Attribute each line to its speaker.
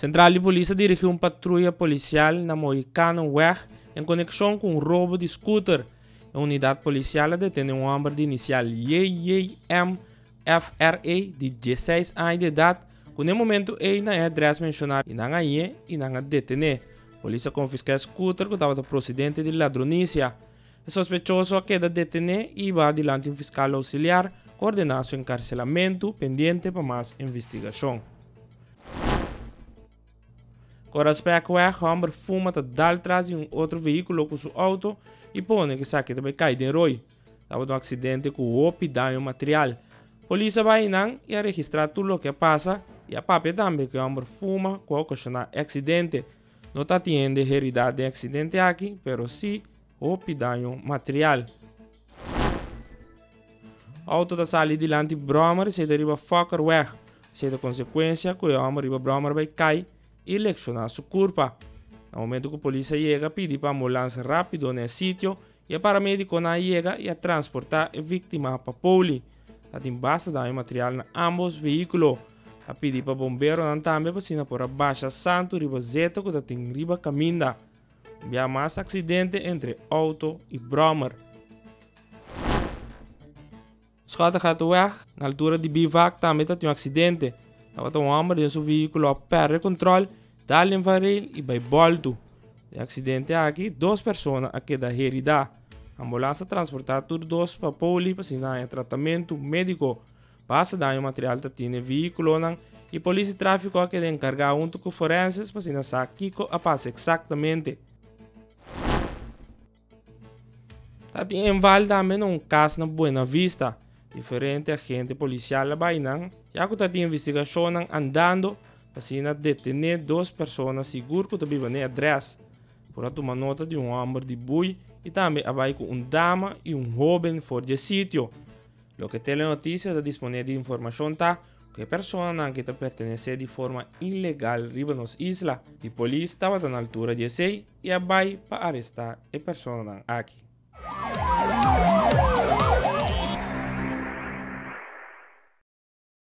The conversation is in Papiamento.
Speaker 1: Sentral di Polis a dirigí un patruya polisial na Mohicanoweg en konekshon ku un robo di skuter. E unidat polisial a detené un hòmber di inisial JJMFRE di diesseis aña di edat ku na e momentu ei na e adrès menshoná i nan a hañ'é i nan a detené. Polis a konfiská e skuter ku tabata prosedente di ladronisia. E sospechoso a keda detené i hiba dilanti un fiskal ousiliar ku ordená su enkarselamentu pendiente pa mas investigashon. Koraspekweg, Hòmber fuma ta dal tras di un otro vehíkulo ku su outo i pone ku esaki ta bai kai den roi. Tabata un aksidente ku hopi daño material. Polis a bai einan i a registrá tur loke a pasa i a papia tambe ku e hòmber fuma ku a okashoná e aksidente. No ta tin hende heridá den e aksidente aki, pero sí hopi daño material. Auto ta sali dilanti bròmer i seta riba Fokkerweg. Esei ta konsekuensia ku e hòmber riba bròmer bai kai i lekshoná su kurpa. Na momentu ku polis a yega pidi pa ambulans rápido na e sitio i e paramedikonan a yega i a transportá e víktima pa poli. Ta tin basta daño material na ámbos vehíkulo. A pidi pa bomberonan tambe pa asina por a basha santu riba zeta ku ta tin riba kaminda. Bia mas aksidente entre outo i bròmer. Schottegatweg, na altura di Bivak tambe ta tin un aksidente. Tabata un hòmber den su vehíkulo a pèrdè kontròl, dal den varil i bai bòltu. Den aksidente aki dos persona a keda heridá. Ambulans a transportá tur dos pa poli pa asina haña tratamentu médiko. Basta daño material ta tin e vehíkulonan i polis di tráfiko a keda enkargá huntu ku forenses pa asina sa kiko a pasa eksaktamente. Ta tin enval tambe na un kas na Buena Vista. Diferente agente polisial a bai nan ya ku ta tin investigashonnan andando pa asina detené dos persona sigur ku ta biba na e adrès. Por a tuma nota di un hòmber di bui i tambe a bai ku un dama i un hóben for di e sitio. Loke Telenoticias ta disponé di informashon ta ku e personanan ki ta pertenesé di forma ilegal riba nos isla i polis tabata na altura di esei i a bai pa arestá e personanan aki.